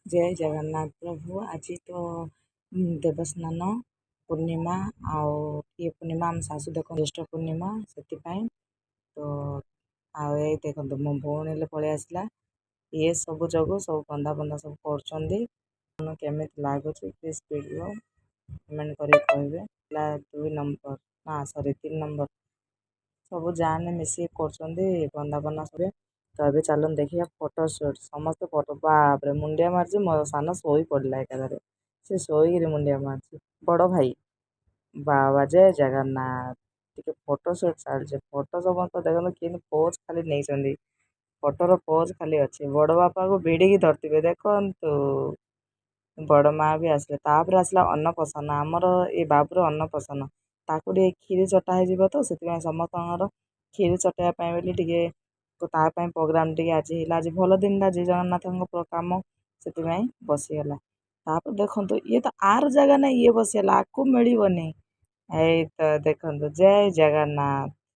ଜୟ ଜଗନ୍ନାଥ ପ୍ରଭୁ। ଆଜି ତ ଦେବସ୍ନାନ ପୂର୍ଣ୍ଣିମା ଆଉ ଇଏ ପୂର୍ଣ୍ଣିମା, ଆମ ଶାଶୁ ଦେଖନ୍ତୁ, ଜ୍ୟେଷ୍ଠ ପୂର୍ଣ୍ଣିମା, ସେଥିପାଇଁ ତ। ଆଉ ଏଇ ଦେଖନ୍ତୁ, ମୋ ଭଉଣୀ ହେଲେ ପଳେଇ ଆସିଲା। ଇଏ ସବୁ ଯୋଗୁଁ ସବୁ ବନ୍ଧା ବନ୍ଧା ସବୁ କରୁଛନ୍ତି। କେମିତି ଲାଗୁଛି ପ୍ଲିଜ୍ ଭିଡ଼ିଓ କମେଣ୍ଟ କରିକି କହିବେ। ହେଲା 2 ନମ୍ବର ନା, ସରି, 3 ନମ୍ବର। ସବୁ ଯାଆନେ ମିଶିକି କରୁଛନ୍ତି ବନ୍ଦାପନା ସବୁ। ତ ଏବେ ଚାଲନ୍ତୁ ଦେଖିବା ଫଟୋ ସୁଟ୍। ସମସ୍ତେ ଫଟୋ, ବାପରେ, ମୁଣ୍ଡିଆ ମାରିଛି। ମୋ ସାନ ଶୋଇ ପଡ଼ିଲା ଏକାଥରେ। ସେ ଶୋଇକିରି ମୁଣ୍ଡିଆ ମାରୁଛି। ବଡ଼ ଭାଇ ବାବା, ଜୟ ଜଗନ୍ନାଥ। ଟିକେ ଫଟୋ ସୁଟ୍ ଚାଲିଛି। ଫଟୋ ସମସ୍ତେ ଦେଖନ୍ତୁ କେମିତି ପୋଜ୍ ଖାଲି ନେଇଛନ୍ତି। ଫଟୋର ପୋଜ୍ ଖାଲି ଅଛି। ବଡ଼ ବାପାକୁ ଭିଡ଼ିକି ଧରିଥିବେ ଦେଖନ୍ତୁ। ବଡ଼ ମା ବି ଆସିଲେ। ତାପରେ ଆସିଲା ଅନ୍ନପ୍ରସନ୍ନ। ଆମର ଏ ବାବୁର ଅନ୍ନପ୍ରସନ୍ନ, ତାକୁ ଟିକେ କ୍ଷୀରି ଚଟା ହେଇଯିବ ତ ସେଥିପାଇଁ ସମସ୍ତଙ୍କର କ୍ଷୀରି ଚଟେଇବା ପାଇଁ ବୋଲି ଟିକେ ତା ପାଇଁ ପ୍ରୋଗ୍ରାମ୍ ଟିକେ ଆଜି ହେଲା। ଆଜି ଭଲ ଦିନଟା, ଆଜି ଜଗନ୍ନାଥଙ୍କ କାମ, ସେଥିପାଇଁ ବସିଗଲା। ତାପରେ ଦେଖନ୍ତୁ, ଇଏ ତ ଆର ଜାଗା ନାହିଁ, ଇଏ ବସିଗଲା, ଆକୁ ମିଳିବନି। ଏଇ ତ ଦେଖନ୍ତୁ, ଜୟ ଜଗନ୍ନାଥ।